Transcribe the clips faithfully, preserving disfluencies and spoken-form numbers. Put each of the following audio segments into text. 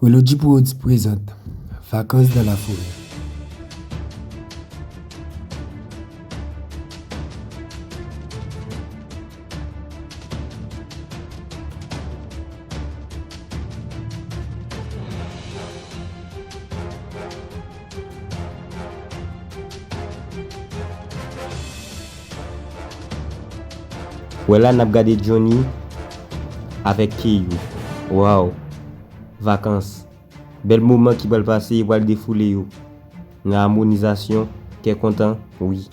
Wilodji Prod prezante Vacances dans la forêt. Wè la, n ap gade Johnny avèk Keyou. Waw! Vakans. Bèl moman ki pral pase, yo pral defoule yo. Nan amonizasyon, kè kontan, wi.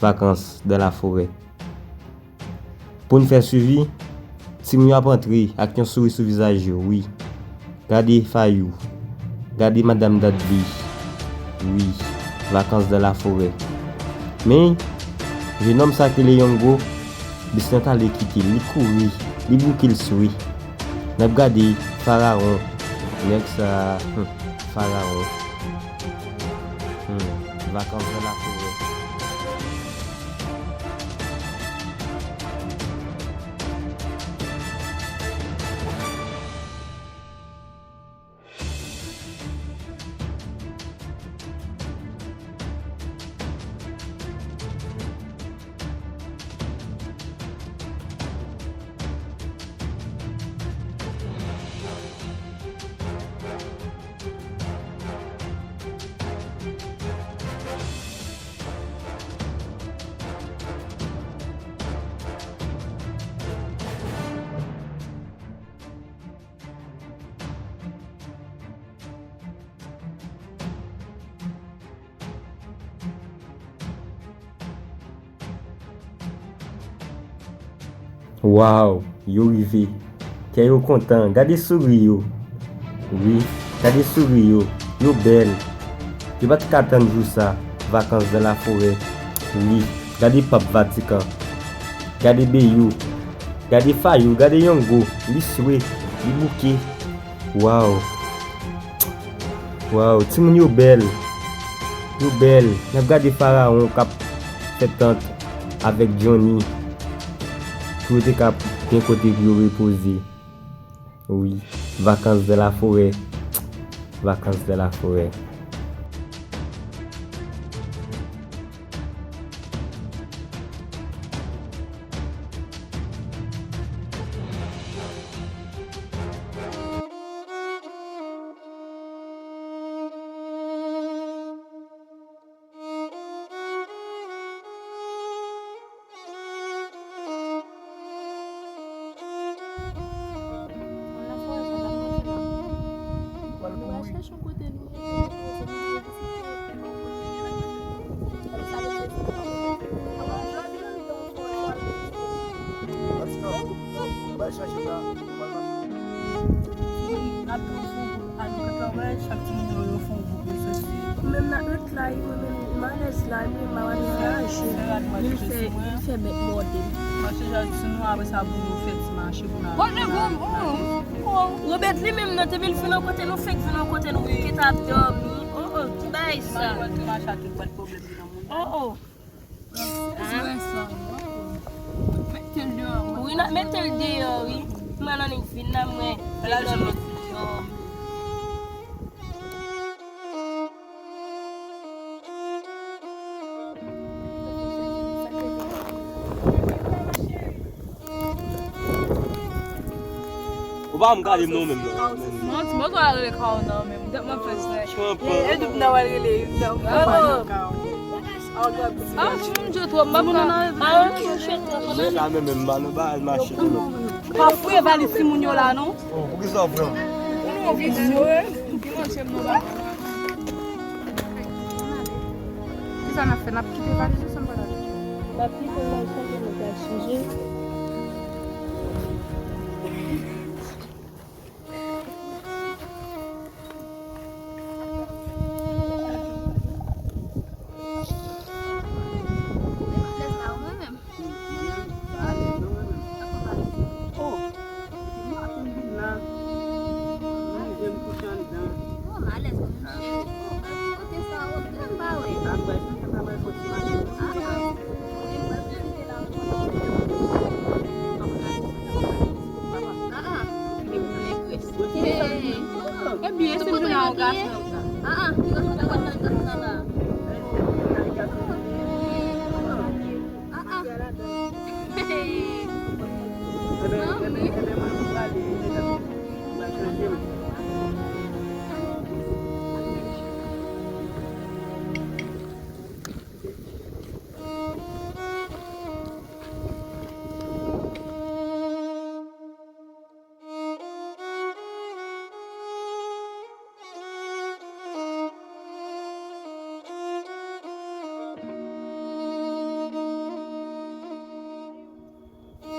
Vacances dans la forêt. Pou n fè swivi, timoun yo ap antre ak yon souri sou vizaj yo, wi. Gade Fayou. Gade Madam Dadli. Wi, Vacances dans la forêt. Men, jenòm sa ki rele Yongo, Bisnat ale kite l, li kouri, li bouke l swe. N ap gade Farawon. Nèg sa, hmm, Farawon. Hmm, Vacances dans la forêt. Waw, yo rive. Kè yo kontan. Gade souri yo. Wi, gade souri yo. Yo bèl. Yo pa t ka tann jou sa. Vacances dans la forêt. Wi, gade Pap Vatikan. Gade Beyou. Gade Fayou. Gade Yongo. Li swe. Li bouke. Waw. Waw, timoun yo bèl. Yo bèl. N ap gade Farawon k ap fè tant avèk Johnny. Pou yo te ka gen kote pou yo repoze. Wi, Vacances dans la forêt. Vacances dans la forêt. Menm nan ret la, wi, mwen menm, m alèz la, wi, m pa wè nan raje. Li fè, li fè bèt mòde m. Mache jan ti nou, apre sa, pou nou fè ti mache, pou nou al. Robert li menm nan, te vin fin nan kote nou, fèk vin nan kote nou, pou ki t ap dòmi. Oh, oh, ki bagay sa? Mache a tout, pa de pwoblèm nan moun. Oh, oh. Wi, n ap mete l deyò, wi. Mwen nan nèg vin nan, mwen. Ou pa m gade m non menm non. Manti, mwen kwa rele Kaw nan menm. Dat mwen fè sa. Chanpan. E doup nan wè rele. Ah, ti moun jwe twòp, m ap ka. Men la menm, menm ba nou ba al mache tou non. Pa fouye valiz timoun yo la non. Oh, pou ki sa w pran? Ou nou vizye, wi. Ki manje m nan ba. Kisa n ap fè? N ap kite valiz yo san bagay? N ap kite l la, san ke nou pral chanje. Yon gason. Ah, ah, ti gason ta pral nan gason nan la. Ah, ah. Hey. Manmi.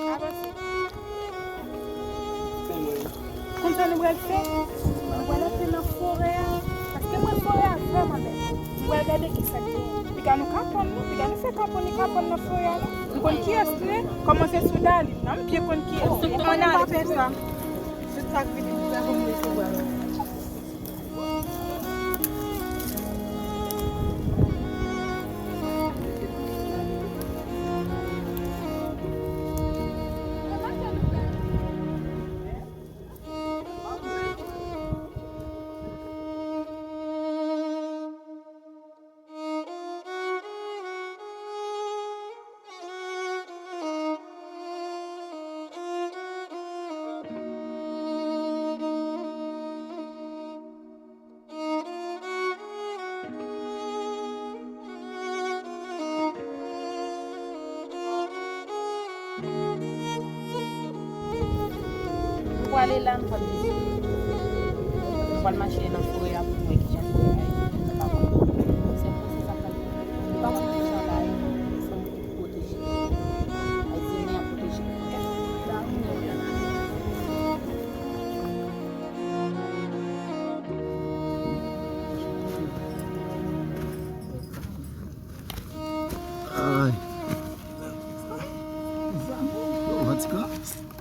Avanse. Konn sa nou pral fè? Nou pral antre nan forè a. Paske mwen forè a vrèman bèl. Nou pral gade ki sa k genyen. Piga nou ka pran nou, piga nou fè ka pran nou ka pran nan forè a non. Nou konn kiyès nou ye? Kòmanse sou Daline. Non, m byen konn kiyès nou ye. Ou konnen pa fè sa. Tout sa k vini pou fè pou nou resevwa nou. Nou prale la, nou pral vizite. Nou pral mache nan forè a pou nou wè kijan forè a ye. Nou pa konn. Se pou se sa pral. Nou pa konn kijan la ye. Fò nou tout pwoteje. Ayisyen ap pwoteje. Ay. Yo, Vatikan.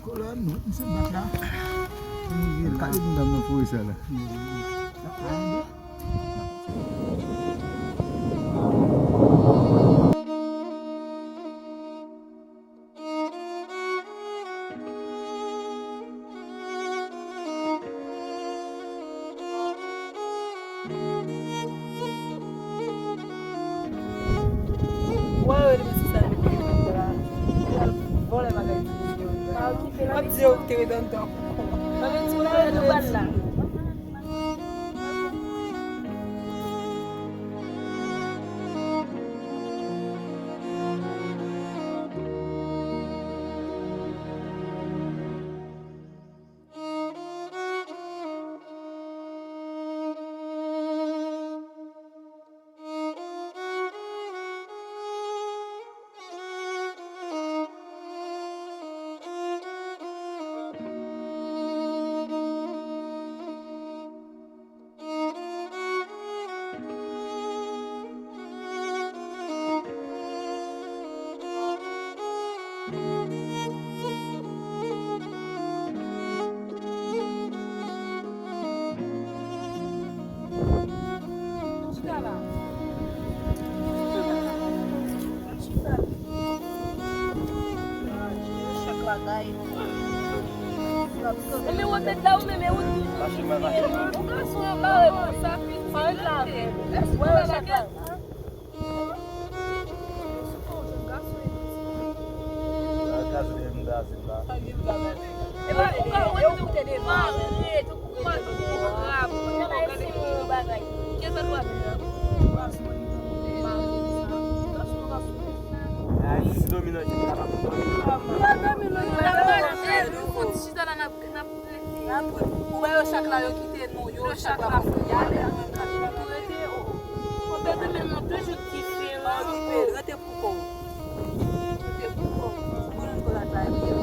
Kolòn, misye bat la. Gade moun dam nan foure sa la. Wè, wè, li mèt sa li vle la. Vòlè bagay ti yo. Mwen di yo te ret anndan. Mwen di yo te ret anndan. Chita la. Chita la. Chak bagay. Ou menm ou met la, ou menm ou toujou. Ou gason yo bare konsa, pitit. Pa ret la avè l. Wè, wè, chak la. Gason yo. Epa, ou ka wè nou te mare, tou kout rap, gade yon bagay. Kiyès sa nou ap di la? Ay, si dominan ki pa kapab dominan. Ou ba yo chak la, yo kite nou, yo chak la. Pou rete, o, o. Ou pèdi men nou toujou diferan. Rete pou kò w. Rete pou kò w. Pou nou kò la ta, epi